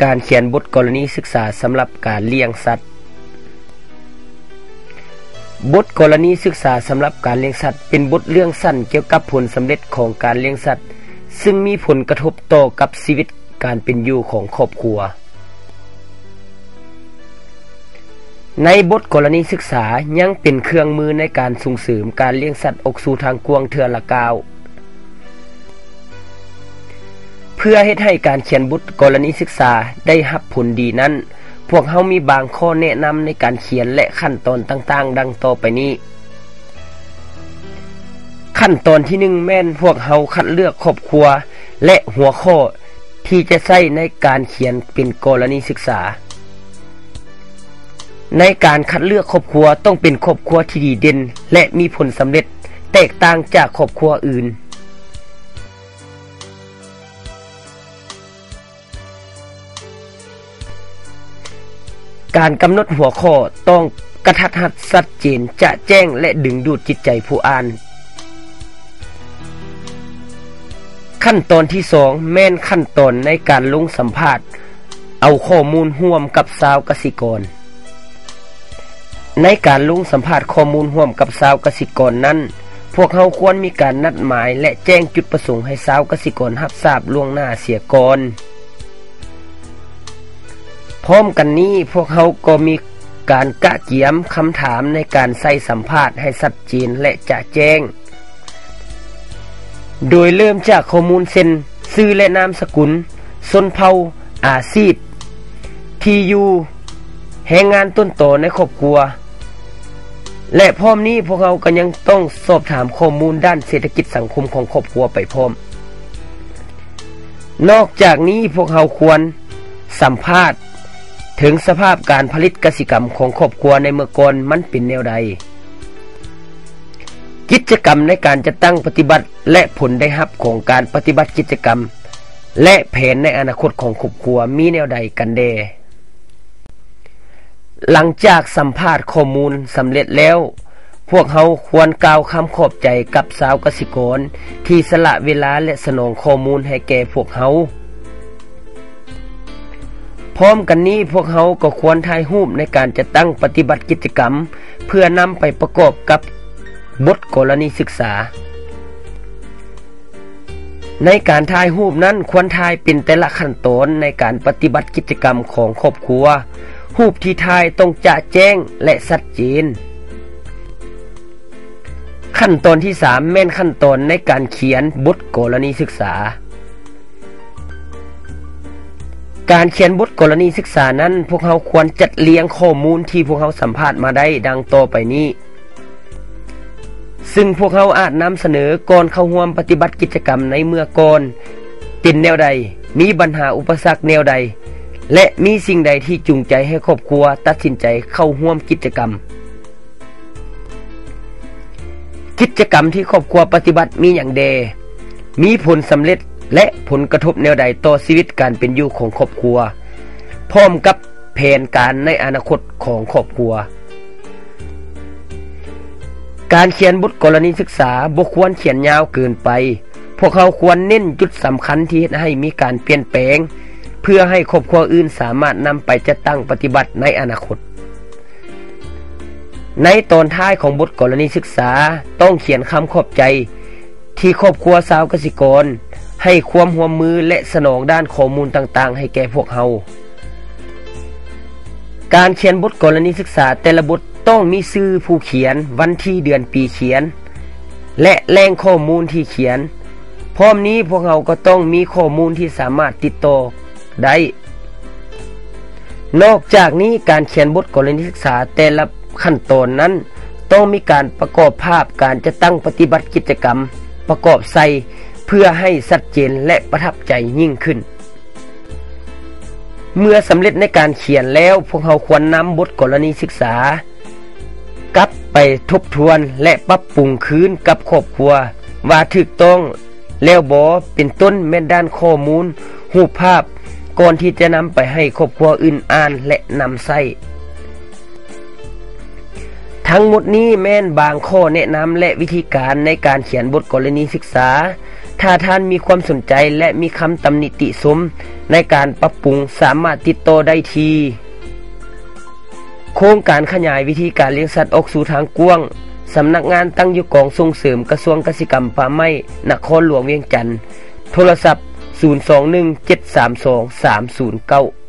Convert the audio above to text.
ການຂຽນບົດກໍລະນີສຶກສາສຳລັບການລ້ຽງສັດ. ບົດກໍລະນີສຶກສາສຳລັບການລ້ຽງສັດ ເປັນບົດເລື່ອງສັ້ນກ່ຽວກັບຜົນສຳເລັດຂອງການລ້ຽງສັດ ຊຶ່ງມີຜົນກະທົບຕໍ່ກັບຊີວິດການເປັນຢູ່ຂອງຄອບຄົວ. ໃນບົດກໍລະນີສຶກສາຍັງເປັນເຄື່ອງມືໃນການສົ່ງເສີມການລ້ຽງສັດອອກສູ່ທາງກວ້າງເທື່ອລະກ້າວ. ເພື່ອເຮັດໃຫ້ການຂຽນບົດກໍລະນີສຶກສາໄດ້ຮັບຜົນດີນັ້ນ, ພວກເຮົາມີບາງຂໍ້ແນະນຳໃນການຂຽນ ແລະ ຂັ້ນຕອນຕ່າງໆ ດັ່ງຕໍ່ໄປນີ້. ຂັ້ນຕອນທີໜຶ່ງ ແມ່ນພວກເຮົາຄັດເລືອກຄອບຄົວ ແລະ ຫົວຂໍ້ ທີ່ຈະໃຊ້ໃນການຂຽນເປັນກໍລະນີສຶກສາ. ໃນການຄັດເລືອກຄອບຄົວຕ້ອງເປັນຄອບຄົວທີ່ດີເດັ່ນ ແລະ ມີຜົນສຳເລັດແຕກຕ່າງຈາກຄອບຄົວອື່ນ. ການກຳນົດຫົວຂໍ້ຕ້ອງກະທັດຮັດ, ຊັດເຈນ, ຈະແຈ້ງ ແລະ ດຶງດູດຈິດໃຈຜູ້ອ່ານ. ຂັ້ນຕອນທີສອງ ແມ່ນຂັ້ນຕອນໃນການລົງສຳພາດເອົາຂໍ້ມູນຮ່ວມກັບຊາວກະສິກອນ. ໃນການລົງສຳພາດຂໍ້ມູນຮ່ວມກັບຊາວກະສິກອນນັ້ນ, ພວກເຮົາຄວນມີການນັດໝາຍ ແລະ ແຈ້ງຈຸດປະສົງໃຫ້ຊາວກະສິກອນຮັບຊາບລ່ວງໜ້າເສຍກ່ອນ. ພ້ອມກັນນີ້, ພວກເຮົາກໍມີການກະກຽມຄຳຖາມໃນການໃສ່ສຳພາດໃຫ້ຊັດເຈນ ແລະ ຈະແຈ້ງ, ໂດຍເລີ່ມຈາກຂໍ້ມູນເຊັ່ນ ຊື່ ແລະ ນາມສະກຸນ, ຊົນເຜົ່າ, ອາຊີບ, ທີ່ຢູ່, ແຮງງານຕົ້ນຕໍໃນຄອບຄົວ ແລະ ພ້ອມນີ້ພວກເຮົາກໍຍັງຕ້ອງສອບຖາມຂໍ້ມູນດ້ານເສດຖະກິດສັງຄົມຂອງຄອບຄົວໄປພ້ອມ. ນອກຈາກນີ້, ພວກເຮົາຄວນສຳພາດເຖິງສະພາບການຜະລິດກະສິກຳຂອງຄອບຄົວໃນເມື່ອກ່ອນມັນເປັນແນວໃດ, ກິດຈະກຳໃນການຈັດຕັ້ງປະຕິບັດ ແລະ ຜົນໄດ້ຮັບຂອງການປະຕິບັດກິດຈະກຳ ແລະ ແຜນໃນອະນາຄົດຂອງຄອບຄົວມີແນວໃດກັນແດ່. ຫຼັງຈາກສຳພາດຂໍ້ມູນສຳເລັດແລ້ວ, ພວກເຮົາຄວນກ່າວຄຳຂອບໃຈກັບຊາວກະສິກອນທີ່ສະຫຼະເວລາ ແລະ ສະໜອງຂໍ້ມູນໃຫ້ແກ່ພວກເຮົາ. ພ້ອມກັນນີ້, ພວກເຮົາກໍຄວນຖ່າຍຮູບໃນການຈັດຕັ້ງປະຕິບັດກິດຈະກຳ ເພື່ອນຳໄປປະກອບກັບບົດກໍລະນີສຶກສາ. ໃນການຖ່າຍຮູບນັ້ນ ຄວນຖ່າຍເປັນແຕ່ລະຂັ້ນຕອນໃນການປະຕິບັດກິດຈະກຳຂອງຄອບຄົວ. ຮູບທີ່ຖ່າຍຕ້ອງຈະແຈ້ງ ແລະ ຊັດເຈນ. ຂັ້ນຕອນທີສາມ ແມ່ນຂັ້ນຕອນໃນການຂຽນບົດກໍລະນີສຶກສາ. ການຂຽນບົດກໍລະນີສຶກສານັ້ນ, ພວກເຮົາຄວນຈັດລຽງຂໍ້ມູນທີ່ພວກເຮົາສຳພາດມາໄດ້ດັ່ງຕໍ່ໄປນີ້, ຊຶ່ງພວກເຮົາອາດນຳສະເໜີກ່ອນເຂົ້າຮ່ວມປະຕິບັດກິດຈະກຳໃນເມື່ອກ່ອນເປັນແນວໃດ, ມີບັນຫາອຸປະສັກແນວໃດ ແລະ ມີສິ່ງໃດທີ່ຈູງໃຈໃຫ້ຄອບຄົວຕັດສິນໃຈເຂົ້າຮ່ວມກິດຈະກຳ. ກິດຈະກຳທີ່ຄອບຄົວປະຕິບັດມີຫຍັງແດ່? ມີຜົນສຳເລັດ ແລະ ຜົນກະທົບແນວໃດຕໍ່ຊີວິດການເປັນຢູ່ຂອງຄອບຄົວ, ພ້ອມກັບແຜນການໃນອະນາຄົດຂອງຄອບຄົວ. ການຂຽນບົດກໍລະນີສຶກສາບໍ່ຄວນຂຽນຍາວເກີນໄປ. ພວກເຮົາຄວນເນັ້ນຈຸດສຳຄັນທີ່ເຮັດໃຫ້ມີການປ່ຽນແປງ, ເພື່ອໃຫ້ຄອບຄົວອື່ນສາມາດນຳໄປຈັດຕັ້ງປະຕິບັດໃນອະນາຄົດ. ໃນຕອນທ້າຍຂອງບົດກໍລະນີສຶກສາ, ຕ້ອງຂຽນຄຳຂອບໃຈທີ່ຄອບຄົວຊາວກະສິກອນໃຫ້ຄວາມຮ່ວມມື ແລະ ສະໜອງດ້ານຂໍ້ມູນຕ່າງໆໃຫ້ແກ່ພວກເຮົາ. ການຂຽນບົດກໍລະນີສຶກສາແຕ່ລະບົດຕ້ອງມີຊື່ຜູ້ຂຽນ, ວັນທີເດືອນປີຂຽນ ແລະ ແຫຼ່ງຂໍ້ມູນທີ່ຂຽນ. ພ້ອມນີ້ພວກເຮົາກໍຕ້ອງມີຂໍ້ມູນທີ່ສາມາດຕິດຕໍ່ໄດ້. ນອກຈາກນີ້, ການຂຽນບົດກໍລະນີສຶກສາແຕ່ລະຂັ້ນຕອນນັ້ນ ຕ້ອງມີການປະກອບພາບການຈັດຕັ້ງປະຕິບັດກິດຈະກຳປະກອບໃສ່ ເພື່ອໃຫ້ຊັດເຈນ ແລະ ປະທັບໃຈຍິ່ງຂຶ້ນ. ເມື່ອສຳເລັດໃນການຂຽນແລ້ວ, ພວກເຮົາຄວນນຳບົດກໍລະນີສຶກສາກັບໄປທົບທວນ ແລະ ປັບປຸງຄືນກັບຄອບຄົວວ່າຖືກຕ້ອງແລ້ວບໍ່, ເປັນຕົ້ນແມ່ນດ້ານຂໍ້ມູນ, ຮູບພາບ, ກ່ອນທີ່ຈະນຳໄປໃຫ້ຄອບຄົວອື່ນອ່ານ ແລະ ນຳໃຊ້. ທັງໝົດນີ້ແມ່ນບາງຂໍ້ແນະນຳ ແລະ ວິທີການໃນການຂຽນບົດກໍລະນີສຶກສາ. ຖ້າທ່ານມີຄວາມສົນໃຈ ແລະ ມີຄຳຕຳນິຕິຊົມໃນການປັບປຸງ ສາມາດຕິດຕໍ່ໄດ້ທີ່ ໂຄງການຂະຫຍາຍວິທີການລ້ຽງສັດອອກສູ່ທາງກວ້າງ, ສຳນັກງານຕັ້ງຢູ່ກອງສົ່ງເສີມກະຊວງກະສິກຳປ່າໄມ້ ນະຄອນຫຼວງວຽງຈັນ, ໂທລະສັບ ສູນສອງໜຶ່ງ ເຈັດສາມສອງ ສາມສູນເກົ້າ.